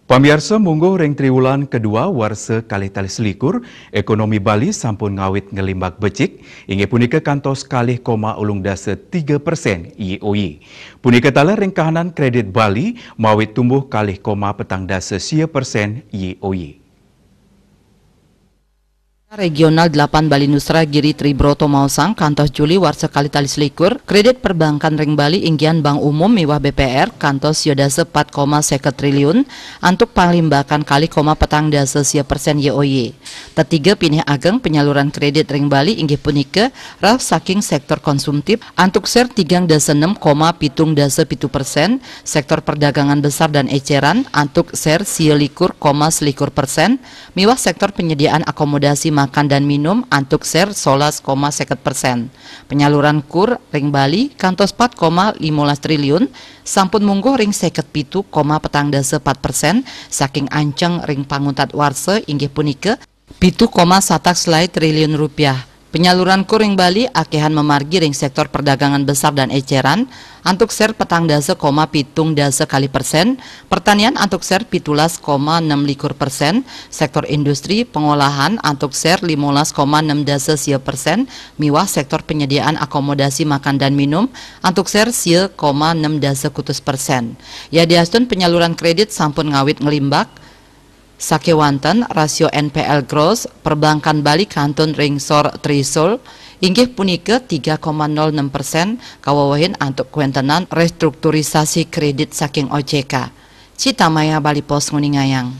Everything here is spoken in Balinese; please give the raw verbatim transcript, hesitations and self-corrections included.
Pamiarsa, mungguh ring triwulan kedua warsa kalih tali selikur, ekonomi Bali sampun ngawit nglimbak becik, inggih punika kantos kalih koma ulung dasa tiga persen Y O Y. Punika taler ring kahanan kredit Bali mawit tumbuh kalih koma petang dasa sia persen Y O Y. Regional delapan Bali Nusra Giri Tribroto maosang, kantos Juli warsa kalih tali selikur, kredit perbankan ring Bali inggihan bank umum miwah B P R kantos sia dasa pat koma seket triliun, antuk panglimbakan kalih koma petang dasa sia persen Y O Y. Tetiga pinih ageng penyaluran kredit ring Bali inggih punika rauh saking sektor konsumtif antuk ser tigang dasa nem koma pitung dasa pitu persen, sektor perdagangan besar dan eceran antuk ser sia likur koma selikur persen, miwah sektor penyediaan akomodasi makan dan minum antuk ser solas koma seket persen. Penyaluran kur ring Bali kantos pat koma limolas triliun, sampun mungguh ring seket pitu koma petang dasa pat persen saking anceng ring panguntat warsa inggih punika pitu koma satak selae triliun rupiah. Penyaluran kur ring Bali akehan mamargi ring sektor perdagangan besar dan eceran antuk ser petang dasa koma pitung dasa kalih persen, pertanian antuk ser pitulas koma nem likur persen, sektor industri pengolahan antuk ser limolas koma nem dasa sia persen, miwah sektor penyediaan akomodasi makan dan minum antuk ser sia koma nem dasa kutus persen. Yadiastun penyaluran kredit sampun ngawit nglimbak, sakewanten rasio N P L gross perbankan Bali kantun ring sor trisul, inggih punika tiga koma nol enam persen, kawewehin antuk kwentenan restrukturisasi kredit saking O J K. Cita Maya, Bali Post, nguningayang.